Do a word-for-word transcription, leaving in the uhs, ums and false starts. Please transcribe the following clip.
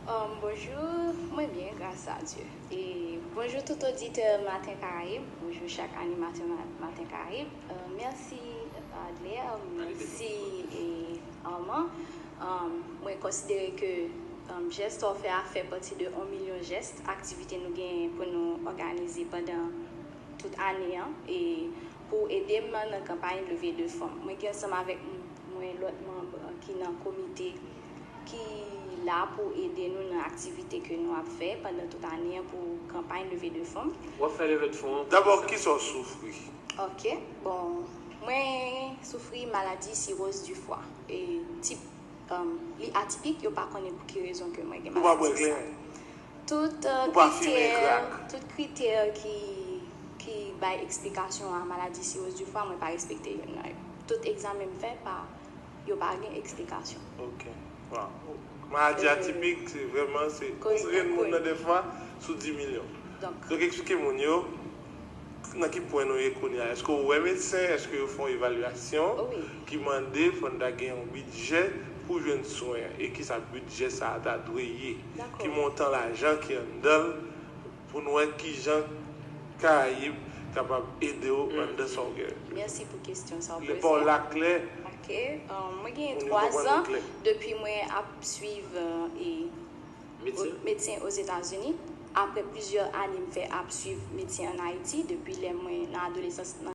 Um, bonjou, mwen byen, gras a Dye. E bonjou tout oditè Maten Karayib, bonjou chak animatè Ma- Maten Karayib. Uh, mèsi Adler, mèsi e Armand. Um, mwen konsidere ke um, jès sa w fè a fè pati de yon milyon jès aktivite nou genyen pou nou òganize pandan tout ane an e pou ede m nan kanpay leve de fon. Mwen gen ansanm avèk m- mwen lòt manm ki nan komite ki la pou ede nou nan aktivite ke nou ap fè pandan tout ane an pou kanpay leve de fon. W ap fè leve de fon an pou Dabò, kisa? Kisa w soufri? Ok, bon, mwen soufri maladi siroz di fwa. E tip um, li atipik, yo pa konnen pou ki rezon ke mwen gen Ou pa bwè maladi sa. Kleren? Tout uh, Ou pa fimen kritè, krak? Tout kritè ki ki bay eksplikasyon a maladi siroz di fwa, mwen pa respekte youn nan yo. Tout egzamen m fè pa yo pa gen eksplikasyon. Ok. Wow. Maladi Euh, atipik, se vrèman se koz yon grenn moun nan dèfwa sou di milyon. Donk, Donk eksplike moun yo nan ki pwen nou ye kounye a. Èske w wè medsen? Èske yo fè yon evalyasyon Oh wi. Ki mande fò n ta gen yon bidjè pou jwenn swen an? E kisa bidjè sa a ta dwe ye? Dakò. Ki montan lajan ki anndan l pou n wè kijan Karayib kapab ede w anndan sa w gen? Mèsi pou kesyon sa w poze. Lè pa w la klè, Ok, um, mwen gen moun yo twa konprann zan ou klè. Depi mwen ap swiv uh, e Medsen? Medsen Ozetazini. Apre plizyè ane m fè ap swiv medsen ann Ayiti, depi lè mwen nan adolesans, nan